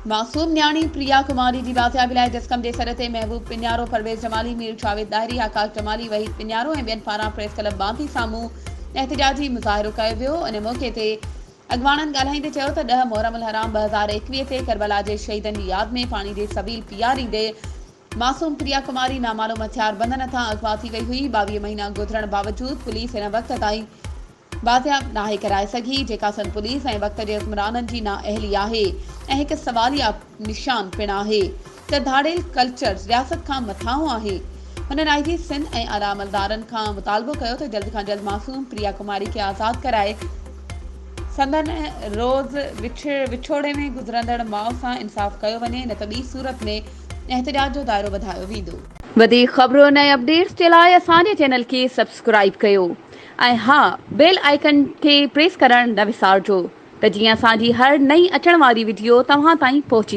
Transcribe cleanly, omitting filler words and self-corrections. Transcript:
معصوم نياڻي پريا ڪماري جي بازيابي لاء جسقم جي سڏ تي محبوب پڃارو، پرويز جمالي، مير جاويد ڏاهري، آڪاش جمالي، وحيد پڃارو ۽ ٻين پاران پريس ڪلب ٻانڌي سامهون احتجاجي مظاهرو ڪيو ويو. ان موقعي تي اڳواڻن ڳالهائيندي چيو ته ڏهه محرم الحرام 2021 تي ڪربلا جي شهيدن جي ياد ۾ پاڻي جي سبيل پياريندي معصوم پريا ڪماري نامعلوم هٿياربندن هٿان اغوا ٿي وئي هئي، 22 مهينا گذرڻ باوجود پوليس هن وقت تائين بازياب ناهي ڪرائي سگهي، جيڪا سنڌ پوليس ۽ وقت جي حڪمرانن جي نااهلي آهي ۽ هڪ سواليه نشان پڻ آهي ته ڌاڙيل ڪلچر رياست کان مٿانهون آهي. هنن آء جي سنڌ ۽ اعليٰ عملدارن کان مطالبو ڪيو ته جلد کان جلد معصوم پريا ڪماري کي آزاد ڪرائي سندن روز وڇوڙي ۾ گذرندڙ ماء سان انصاف ڪيو وڃي نه ته ٻي صورت ۾ احتجاج جو دائرو وڌايو ويندو. وڌيڪ خبرن ۽ اپڊيٽس جي لاء اسان جي چينل کي سبسڪرائيب ڪيو ۽ ها بيل آئيڪن کي پريس ڪرڻ نه وسارجو ته جيئن اسان جي هر نئين اچڻ واري وڊيو توهان تائين پهچي.